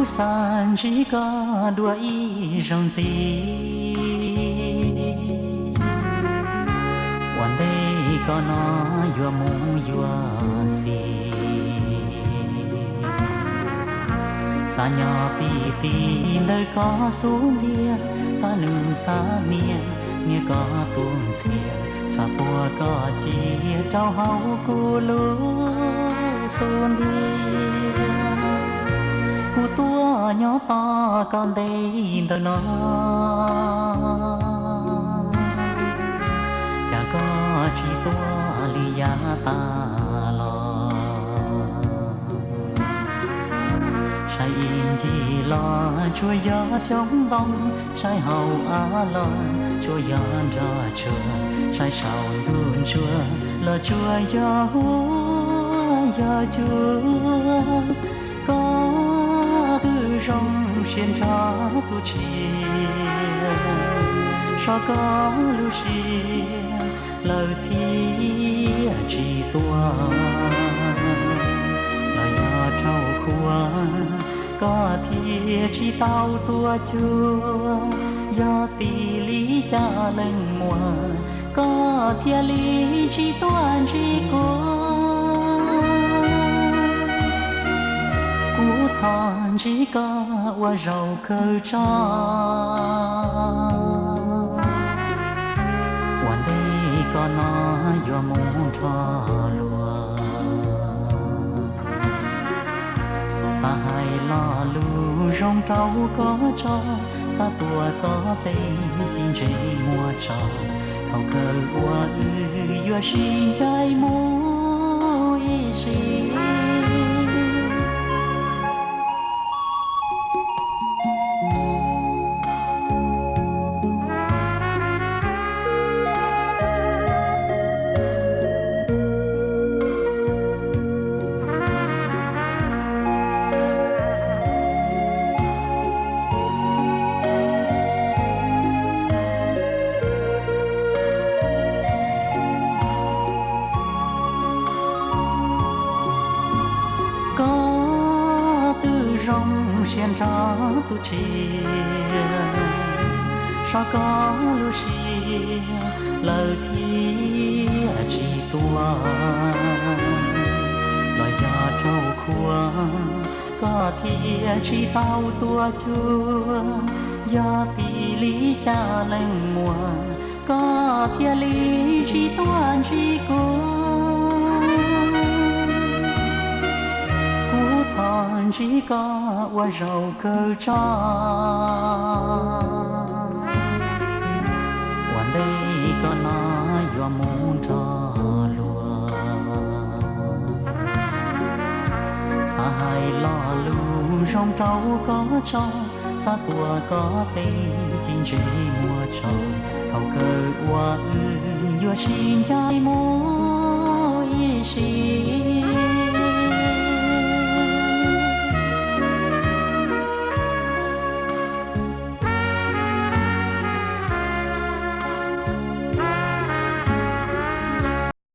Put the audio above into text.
Xav ntsib koj dua ib zaug ntxiv, ua ntej koj no yuav mus yuav xis. Xav nyob ti ti ntawm koj xub ntiag, xav nus xav nias, nias koj tus ntxhias, xav puag koj cia rau hauv kuv lub xub ntiag. Kuv tuaj nyob tos koj ntev ntawm no, cas koj tsis tuaj li yav tas los. Saib ib ncig los tsuas yog xyoob ntoo, saib hauv av los tsuas yog nroj tsuag, saib saum ntuj ntsuab los tsuas yog huab yog cua. Koj twb zoo siab nrog tus tshiab, sov koj lub siab lawm thiaj tsis tuaj. Los yog rau qhua koj thiaj tsis tau tuaj cuag, yog tim li cas leej muag koj thiaj li tsis tuaj ntsib kuv. Kuv thov ntsib koj ua zaum kawg tso, ua ntej koj no yuav mus nrho luag. Xav hais lo lus zoo rau koj tso, xav tuav koj tes ci ntses muag tso, thaum kawg uas wb yuav sib ncaim mus ib sim. Koj twb zoo siab nrog tus tshiab, sov koj lub siab lawm thiaj tsis tuaj. Los yog rau qhua koj thiaj tsis tau tuaj cuag, yog tim li cas leej muag koj thiaj li tsis tuaj ntsib kuv. Kuv thov ntsib koj ua zaum kawg tso, ua ntej koj no yuav mus nrho luag. Xav hais lo lus zoo rau koj tso, xav tuav koj tes ci ntses muag tso, thaum kawg uas wb yuav sib ncaim mus